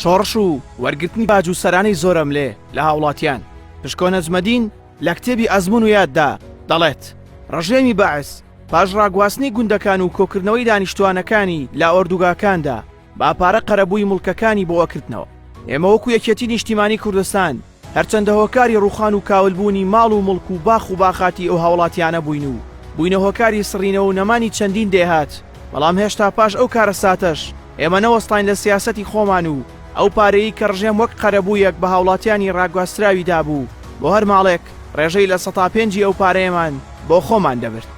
شۆڕش و وەرگرتنی باج و سەرانەی زۆرەملێ لە هاوڵاتیان. پشکۆ نەجمەدین لە کتێبی ئەزموون و یاددا دەڵێت، ڕژێمی بەعس پاش ڕاگواستنی گوندەکان و کۆکردنەوەی دانیشتوانەکانی لە ئۆردوگاکاندا بە پارە قەرەبووی موڵکەکانی بۆ ئەکردنەوە. ئێمە وەکو یەکێتی نیشتیمانی کوردستان هەرچەندە هۆکاری ڕووخان و کاولبوونی ماڵ و موڵک و باخ و باخاتی ئەو هاوڵاتیانە بووین و بووینە هۆکاری سڕینەوە و نەمانی چەندین دێهات، بەڵام هێشتا پاش ئەو کارەساتەش ئێمە نەوەستاین لە سیاسەتی خۆمان و ئەو پارەیەی کە ڕژێم وەک قەرەبوویەک بە هاوڵاتیانی ڕاگواستراوی دابوو بۆ هەر ماڵێک ڕێژەی 5% ی ئەو پارەیەمان بۆ خۆمان دەبرد.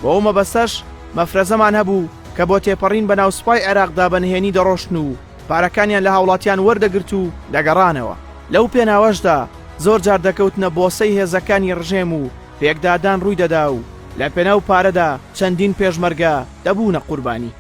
بۆ ئەو مەبەستەش مەفرەزەمان هەبوو کە بۆ تێپەڕین بەناو سوپای عێراقدا بە نهێنی دەڕۆشتن و پارەکانیان لە هاوڵاتیان وەردەگرت و دەگەڕانەوە. لەو پێناوەشدا زۆر جار دەکەوتنە بۆسەی هێزەکانی ڕژێم و پێکدادان ڕووی دەدا و لە پێناو پارەدا چەندین پێشمەرگە دەبوونە قوربانی.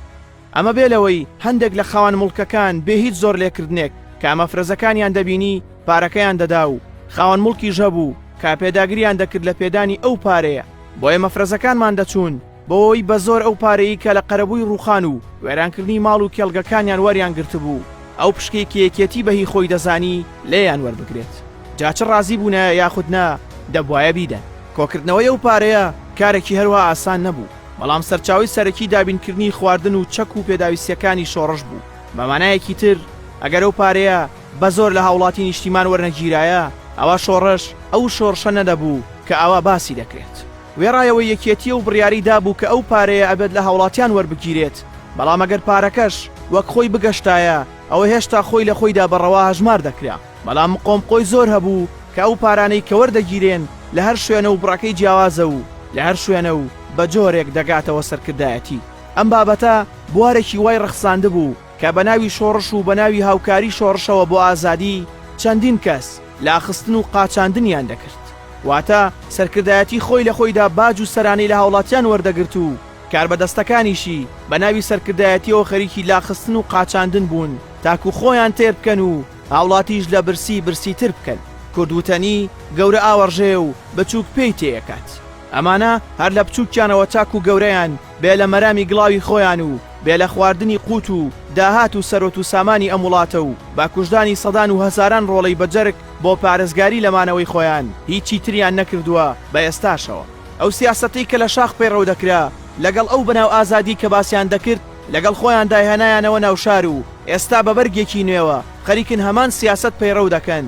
ئەمە بێ لەوەی هەندێک لە خاوەن موڵکەکان بێ هیچ زۆرلێکردنێک کە مەفرەزەکانیان دەبینی پارەکەیان دەدا و خاوەن موڵکیش هەبوو کە پێداگریان دەکرد لە پێدانی ئەو پارەیە بۆیە مەفرەزەکانمان دەچوون بۆوەی بە زۆر ئەو پارەی کە لە قەرەبووی ڕووخان و وێرانکردنی ماڵ و کێڵگەکانیان وەریان گرتبوو ئەو پشکەی کە یەکێتی بە هی خۆی دەزانی لێیان وەربگرێت جا چ ڕازی بوونایە یاخود نا دەبوایە بیدەن. کۆکردنەوەی ئەو پارەیە کارێکی هەروا ئاسان نەبوو بەڵام سەرچاوەی سەرەکی دابینکردنی خواردن و چەک و پێداویستیەکانی شۆڕش بوو بە مانایەکی تر ئەگەر ئەو پارەیە بە زۆر لە هاوڵاتی نیشتیمان وەرنەگیرایە ئەوا شۆڕش ئەو شۆڕشە نەدەبوو کە ئاوا باسی دەکرێت. وێڕای ئەوەی یەکێتی ئەو بڕیارەی دابوو کە ئەو پارەیە ئەبێت لە هاوڵاتیان وەربگیرێت، بەڵام ئەگەر پارەکەش وەک خۆی بگەشتایە ئەوە هێشتا خۆی لە خۆیدا بە ڕەوا هەژمار دەکرا، بەڵام مقۆمقۆی زۆر هەبوو کە ئەو پارانەی کە وەردەگیرێن لە هەر شوێنە و بڕەکەی جیاوازە و لە هەر شوێنە و بە جۆرێک دەگاتەوە سەرکردایەتی. ئەم بابەتە بوارێکی وای ڕەخساندبوو کە بە ناوی شۆڕش و بە ناوی هاوکاری شۆڕشەوە بۆ ئازادی چەندین کەس لاخستن و قاچاندنیان دەکرد. واتە سەرکردایەتی خۆی لە خۆیدا باج و سەرانەی لە هاوڵاتیان وەردەگرت و کاربەدەستەکانیشی بە ناوی سەرکردایەتیەوە خەریکی لاخستن و قاچاندن بوون تاکو خۆیان تێر بکەن و هاوڵاتیش لە برسی برسیتر بکەن. کورد وتەنی، گەورە ئاوەڕژێ و بچوک پێی تێیەکات. ئەمانە هەر لە بچوکیانەوە تاکو گەورەیان بێ لە مەرامی گڵاوی خۆیان و بێ لە خواردنی قوت و داهات و سەروەت و سامانی ئەم وڵاتە و بە کوژدانی سەدان و هەزاران ڕۆڵەی بە جەرگ بۆ پارێزگاری لە مانەوەی خۆیان هیچی تریان نەکردووە بە ئێستاشەوە ئەو سیاسەتەی کە لە شاخ پەیڕەو دەکرا لەگەڵ ئەو بەناو ئازادی کە باسیان دەکرد لەگەڵ خۆیاندا هێنایانەوە ناو شار و ئێستا بە بەرگێکی نوێوە خەریکن هەمان سیاسەت پەیڕەو دەکەن.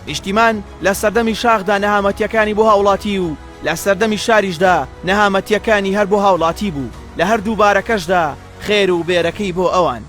نیشتیمان لە سەردەمی شاخدا نەهامەتیەکانی بۆ هاوڵاتی و لە سەردەمی شاریشدا نەهامەتیەکانی هەر بۆ هاوڵاتی بوو، لە هەردوو بارەکەشدا خێر و بێرەکەی بۆ ئەوان.